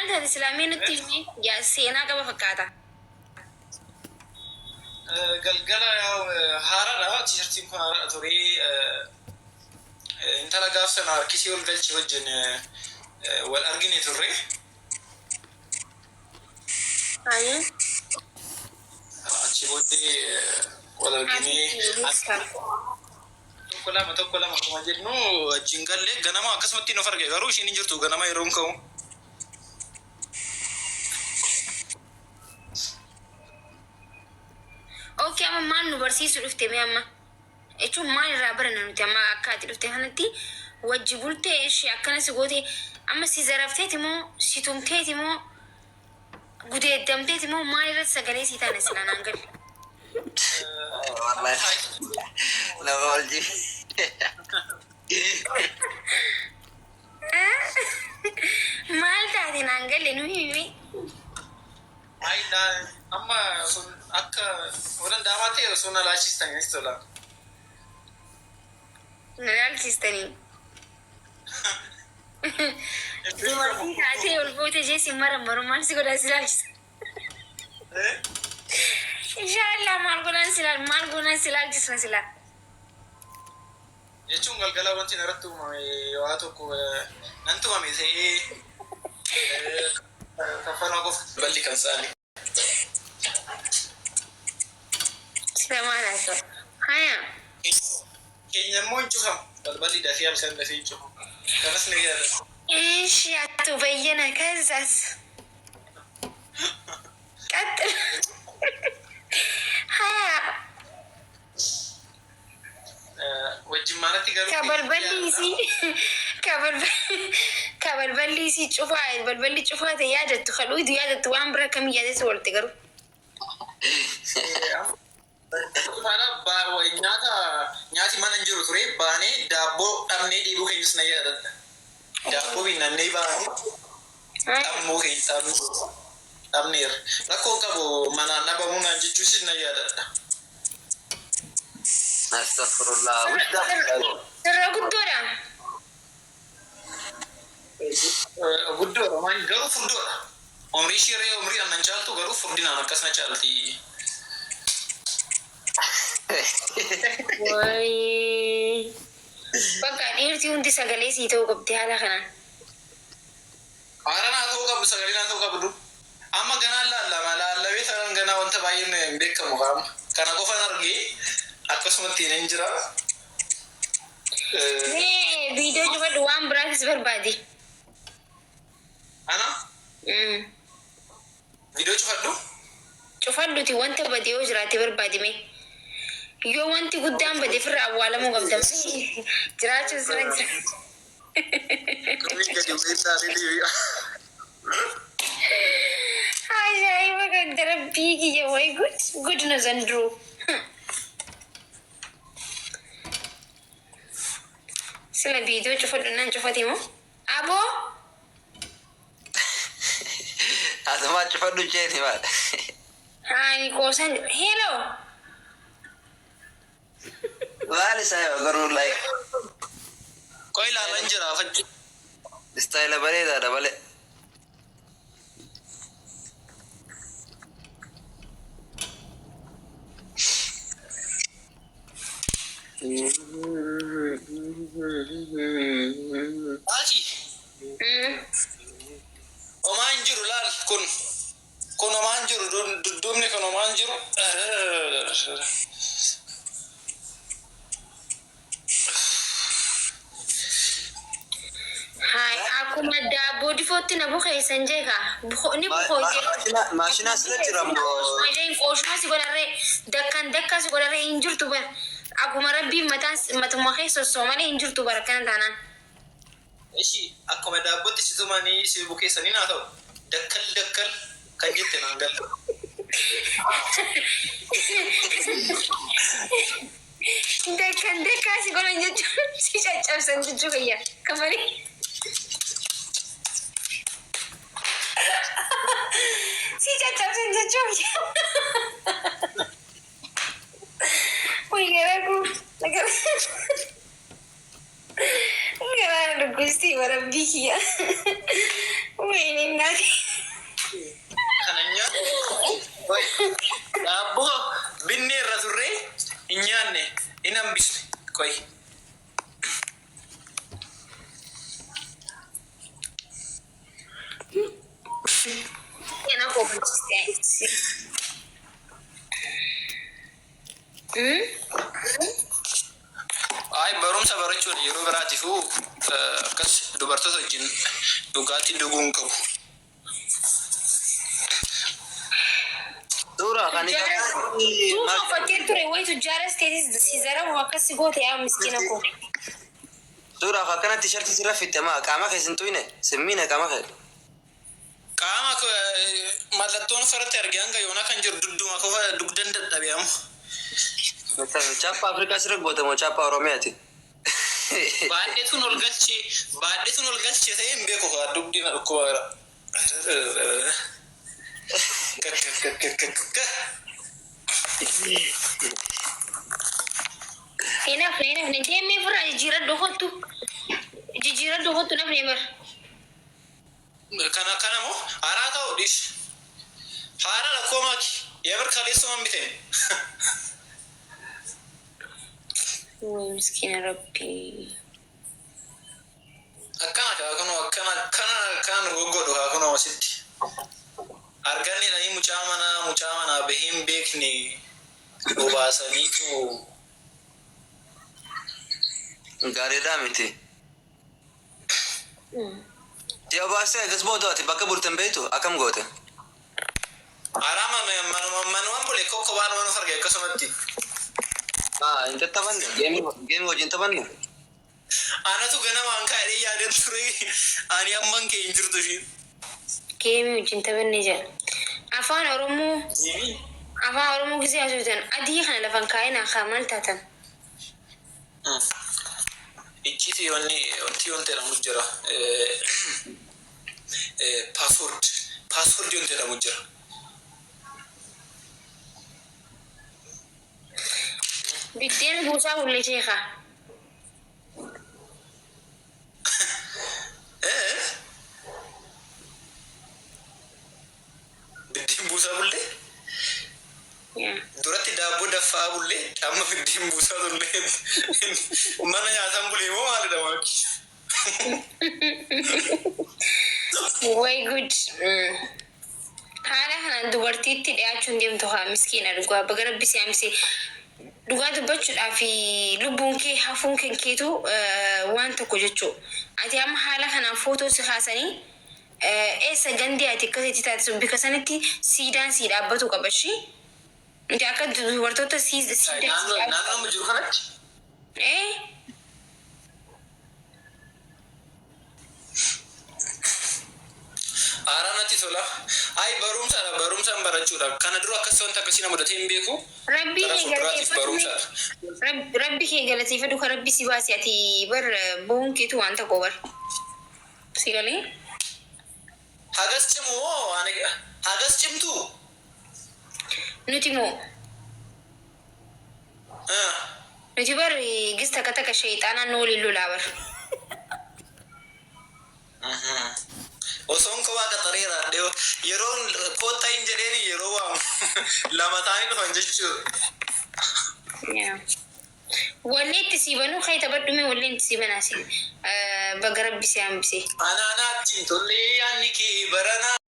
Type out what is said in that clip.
Maal taate silaa mee nutti himi yaa seenaa qaba fakkaata. Galgala haaraadha tiishartiin kun haaraadha ture. Intala gaaf sana harkisee ol galche wajjin wal argine turre. Ayii. Achi booddee wal arginee tokko lama tokko lama akkuma jennu wajjin galle ganama akkasumatti nuuf arge garuu ishiin hin jirtu ganama yeroon ka'u. Ok amma maal nu barsiisuu dhufte mee amma? Jechuun maal irraa baranna nuti amma akka ati dhufte kanatti wajji bultee ishee akkana si goote amma si zarafteeti moo si tumteeti moo gudeeddamteeti moo maal irratti sagalee sii taane silaa naan galle. Wallahi nama wal jibe. Maal taate naan galle nu himi. Ayi amma sun akka yoo danda'amaa ta'e osoo na laalchistanii natti tola. Na laalchistanii. Dubartii taatee ol gootee jee si marammaru maal si godhan si laalchisa. Inshaallah maal godhan si laal maal godhan si laalchisna silaa. Jechuun galgala wanti narratti uumame waa tokko nan tumame ta'ee kaffanaa qofa balli kan sa'ani. Sila maal haasa'u? Haya. Keenya immoo hin cufamu. Balballi dafee halkan dafee hin cufamu. Kanas ni yaadata. Ishi አቶ በየነ ከዛስ ቀጥል። ሀያ Wajjin manatti garuu ka balballi isii ka ka balballi isii cufaa balballi cufaa ta'e yaadattu ka dhuydu yaadattu waan bira kamii yaadattu walte garuu. Nyaata nyaati mana hin jiru ture baanee daabboo dhabnee deebi'uu keenyas na yaadadha. Daabboo binnannee baanee dhabnuu keenya dhabneerra. Rakkoon qabu manaan dhabamuu naan jechuusis na yaadadha. Astaghfirullah. Guddaa. Sirra guddoodha. Guddoodha maal garuu furdoodha. Umrii ishee irree umrii annan caaltu garuu furdinaan akkas na caalti. Wayii. Bakka dhiirti hundi sagalee sii ta'uu qabdi haala kanaan. Haala naa ta'uu qabdu sagalee naa ta'uu qabdu. Amma ganaa laallama laallamee taanaan ganaa wanta baay'een hin beekamu qaama. Kana qofan argee akkasumatti hin jira. Mee viidiyoo cufadhu waan biraatis barbaadi. Ana viidiyoo cufadhu. Cufadhuti wanta bade yoo jiraate barbaadi mee. Yoo wanti guddaan bade ofirra awwaalamuu qabda malee jiraachuun sirra hin jira. Komii gadi bu'ee ilaalee deebi'a. Ajaa'iba kan rabbii kiyya way gud gud na zandroo. Sila viidiyoo cufadhu nan cufate moo? Aboo Asumaa cufadhu jeeti maal. Haani qoosan hello. Maal isaa yoo garuu like Qoy ilaalan jira fachi. istaayila bareedaadha malee. Ati homaa hin jiru laal kun kun homaa hin jiru dudduubni kun homaa hin jiru. Haay akkuma daabboo difootti na bukeessan jee kaa. Ni bukooyte. Maashina sirra jira moo? Qooshuma si godharree dakkan dakkaa si godharree hin jirtu bar. Akkuma rabbiin mataan matuma kee sossoo malee hin jirtu bar akkana taanaan. Ishi akkuma daabbootti si tumanii si bukeessanii naa ta'u dakkal dakkal kan jette naan galle. Dakkan dakkaa si godhan jechuun si caccabsan jechuu kiyya. Kafalii. Si caccabsan jechuu kiyya. Way garaa koo. Garaa na dhukkubstii warabbii kiyya. Wayne እናቴ. Kana nyaanne. Daabboo binnee irra turree hin nyaanne, hin hambisne. Qoy. Kana kofalchiste. Ay, barumsa barachuudha yeroo biraatiifuu akkas dubartoota wajjin dhugaatii dhuguu hin qabu. Suuraa kan Suufa uffattee ture wayi tujjaaras teetis si zaramu akkas goote yaa miskiina koo. Suuraa akkanatti sharti sirra fitte maa qaama kee sin tuyne simmiine qaama kee. Qaama mallattoon ofirratti argee hanga yoonaa kan jiru dudduma qofa dugdan dadhabe amma. Chaappaa Afrikaa sirra goote moo chaappaa Oromiyaati? Baadheetuun ol galchee, baadheetuun ol galchee ta'ee hin beeku kaa dugdi na dhukkuba jira. Hin hafne, hin hafne, deemee ofirraa jijjiiradhu kottu. Jijjiiradhu kottu, nafne bar. Kana kana moo haaraa ta'u dhiis. Haaraa rakkoo maaki. Yabir kaleessuma biteen. Way miskiina rabbii. Akkana kaa kunoo, akkana akkana akkana nu goggodhu kaa kunoo asitti. Arganne nanii mucaa manaa bahee hin beekne obaasaniitu. Gaariidhaa miti. Si obaasee akkas booda ati bakka bultan beektu akkam goote? Haaraa manumaan bule kokkobaan waan of arge akkasumatti. Haa, hin tattabanne, geemii wajjin taphanne. Anatu ganamaan kaa'ee yaadan ture, ani amman kee hin jirtu ishiin. Geemii wajjin taphanne jedha. Afaan Oromoo, afaan Oromoo gisee haasoftan adii kana lafan kaa'inaa kaa maal taatan? Iccitii wanni wanti wanti jedhamu jira. Password wanti jedhamu jira. Biddeen buusaa hullee sheekaa. Eh? Biddeen buusaa bullee? Yaa. Duratti daabboo daffaa bullee, amma biddeen buusaa turlee, mana nyaatan bulee moo maalidha maaki? Way good. Haala kanaan dubartiitti dhiyaachuun deemtu haa miskiina dhugaa baga rabbi si hambise. Dhugaa dubbachuudhaa fi lubbuun kee hafuun kan keetu waan tokko jechuu. Ati amma haala kanaan footoo si kaasanii eessa gandi ati akkasitti taate sun bika sanitti siidaan si dhaabbatu qaba ishii. Nuti akka dubartoota siidaan si Naannoo dhaabbatu. naannoo jiru kanatti. Eh? Haaraa natti tola. Ay, barumsaadha, barumsaan barachuudha. Kana dura akkas wanta akkasii na mudatee hin beeku. Rabbii Karaa kee fuulduraatiif galateeffadhu. barumsaadha. Rabbi kee galateeffadhu kan rabbi si baase, ati bar bu'uun keetu waan tokko bar. Si galee? Hagas cimu moo ani hagas cimtuu? Nuti moo Ah. Nuti bar gis takka takka sheexaanaan nu waliin lolaa bar. Osoon kophaa qaxareera yeroo koottaa hin jedheeni yeroo waamu lama ta'anii dhufan jechuudha. Yaa. Wallee itti sii banuu kee taphadhu mee, wallee itti sii banaa si baga rabbi si hambise. Anaanaatti tollee yaadni kee baranaa.